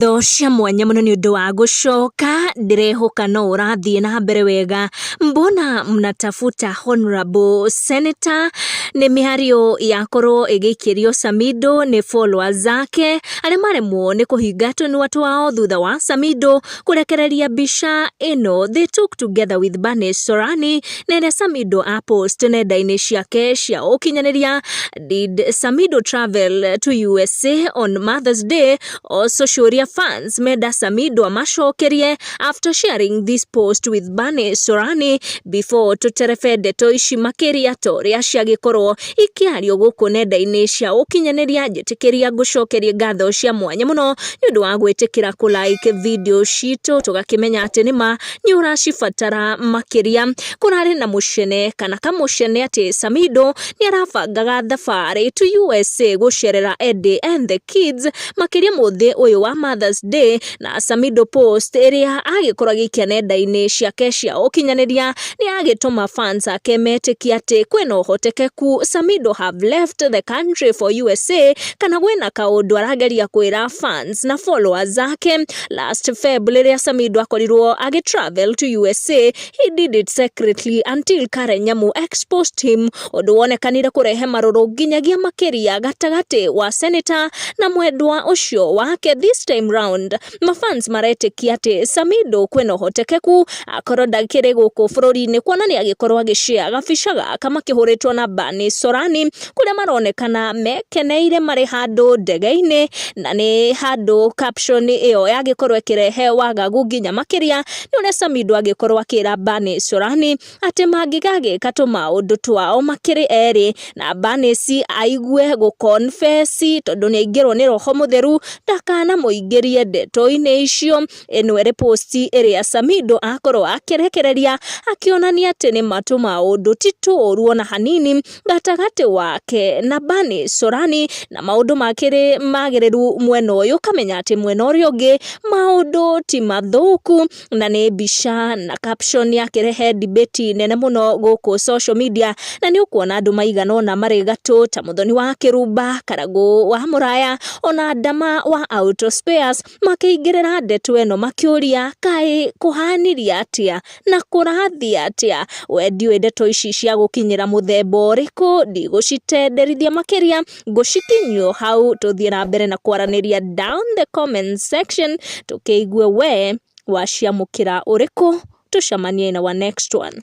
Ngatho cia mwanya mũno nĩ ũndũ wa gũcoka, ndĩrehoka no ũrathiĩ na mbere wega. Mbona mnatafuta honorable senator? Nĩ mĩario yakorwo ĩgĩikĩrio Samido nĩ followers zake arĩa maremwo nĩ kũhinga tũnua twao thutha wa Samido kũrekereria mbica ĩno they took together with Bernice Sorani na ĩrĩa Samido a post nenda-inĩ ciake cia ũkinyanĩria. Did Samido travel to USA on Mother's Day? Also ciũria fans menda Samido amacokerie after sharing this post with Bernice Sorani. Before tũterebe ndeto ici makĩria ta ũrĩa ciagĩkorwo ikĩario gũkũ nenda-inĩ cia ũkinyanĩria, njĩtĩkĩria ngũcokerie ngatho cia mwanya mũno nĩ ũndũ wa gwĩtĩkĩra kũ like video citũ, tũgakĩmenya atĩ nĩma nĩ ũracibatara makĩria. Kũrarĩ na mũcene kana kamũcene atĩ Samido nĩ arabangaga thabarĩ to USA gũcerera Eddie and the kids, makĩria mũthĩ ũyũ wa Mother's Day. Na Samido post ĩrĩa agĩkorwo agĩikia nenda-inĩ ciake cia ũkinyanĩria nĩ agĩtũma fans ake metĩkie atĩ kwĩna ũhotekeku Samido have left the country for USA, kana gwĩna kaũndũ arageria kwĩra fans na followers ake. Last Feb, rĩrĩa Samido akorirwo agĩ travel to USA, he did it secretly until Karen Nyamu exposed him, ũndũ wonekanire kũrehe marũrũ nginyagia makĩria gatagatĩ wa senator na mwendwa ũcio wake. This time round, mafans maretĩkia atĩ Samido kwĩna ũhotekeku akorwo ndakĩrĩ gũkũ bũrũri-inĩ, kuona nĩ agĩkorwo agĩshare gabica gaka makĩhũrĩtwo na Bernice Sorani, kũrĩa maronekana mekeneire marĩ handũ ndege-inĩ, na nĩ handũ caption ĩyo yagĩkorwo ĩkĩrehe wagagu nginya makĩria nĩ ũrĩa Samido agĩkorwo akĩra Bernice Sorani atĩ mangĩgagĩka tũmaũndũ twao makĩrĩ erĩ na Bernice aigue gũ-confess tondũ nĩ aingĩrwo nĩ roho mũtheru, ndakanamũingĩrie ndeto-inĩ icio. Ĩno ĩrĩ post ĩrĩa Samido akorwo akĩrekereria akĩonania atĩ nĩ ma tũmaũndũ ti tũũru ona hanini gatagatĩ wake na Bernice Sorani, na maũndũ makĩrĩ magĩrĩru mwena ũyũ, ũkamenya atĩ mwena ũrĩa ũngĩ maũndũ ti mathũku. Na nĩ mbica na caption yakĩrehe debate nene mũno gũkũ social media, na nĩ ũkuona andũ maigana ũna marĩ gatũ ta Mũthoni wa Kĩrumba, Karagũ wa Mũraya, ona Ndama wa Auto Spares makĩingĩrĩra ndeto ĩno makĩũria kaĩ kũhanirie atĩa na kũrathiĩ atĩa. We ndiũĩ ndeto ici cia gũkinyĩra mũthemba ũrĩkũ, ndigũcitenderithia makĩria, ngũcikinyio hau, tũthiĩ na mbere na kwaranĩria down the comment section tũkĩigue we waciamũkĩra ũrĩkũ. Tũcemanie in our next one.